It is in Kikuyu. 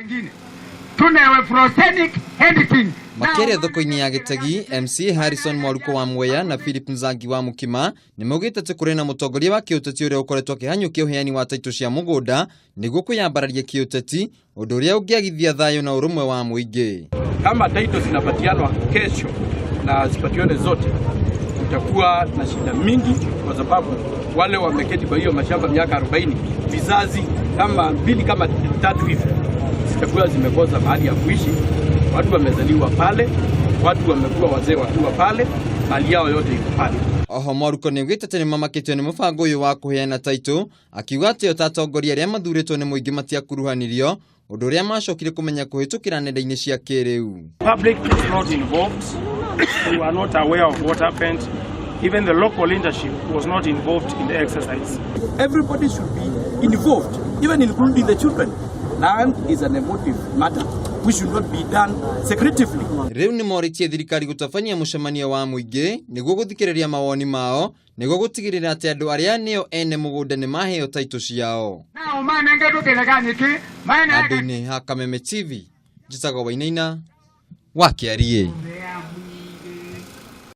Wengine tunewe prosenic editing. Makĩaria thoko-inĩ ya Gĩtegi, MCA Harrison Mwaruko wa Mwea na Philip Nzangi wa Mũkima nĩ maugĩte atĩ kũrĩ na mũtongoria wa kĩũteti ũrĩa ũkoretwo akĩhanyũkia ũheani wa taitũ cia mũgũnda nĩguo kwĩyambararia kĩũteti, ũndũ ũrĩa ũngĩagithia thayũ na ũrũmwe wa mũingĩ. Kama title zinapatianwa kesho na zipatiwane zote, kutakuwa na shida mingi, kwa sababu wale wameketi kwa hiyo mashamba miaka 40, vizazi kama mbili kama tatu hivi zitakuwa zimekosa mahali ya kuishi. Watu wamezaliwa pale, watu wamekuwa wazee wakiwa pale, mali yao yote iko pale. Oho Mwaruko nĩ augĩte atĩ nĩ mamakĩtio nĩ mũbango ũyũ wa kũheana taitũ, akiuga atĩ o ta atongoria arĩa mathurĩtwo nĩ mũingĩ matiakuruhanirio, ũndũ ũrĩa macokire kũmenya kũhĩtũkĩra nenda-inĩ cia kĩrĩu. Public is not involved. We were not aware of what happened. Even the local leadership was not involved in the exercise. Everybody should be involved, even including the children. Land is an emotive matter which should not be done secretively. Rĩu nĩ morĩtie thirikari gũtabania mũcemanio wa mũingĩ nĩguo gũthikĩrĩria mawoni mao nĩguo gũtigĩrĩra atĩ andũ arĩa nĩo ene mũgũnda nĩ maheo taitũ ciao. Na umanenge tukileganiki maana Handũ-inĩ ha Kameme TV, njĩtagwo Wainaina wa Kĩariĩ.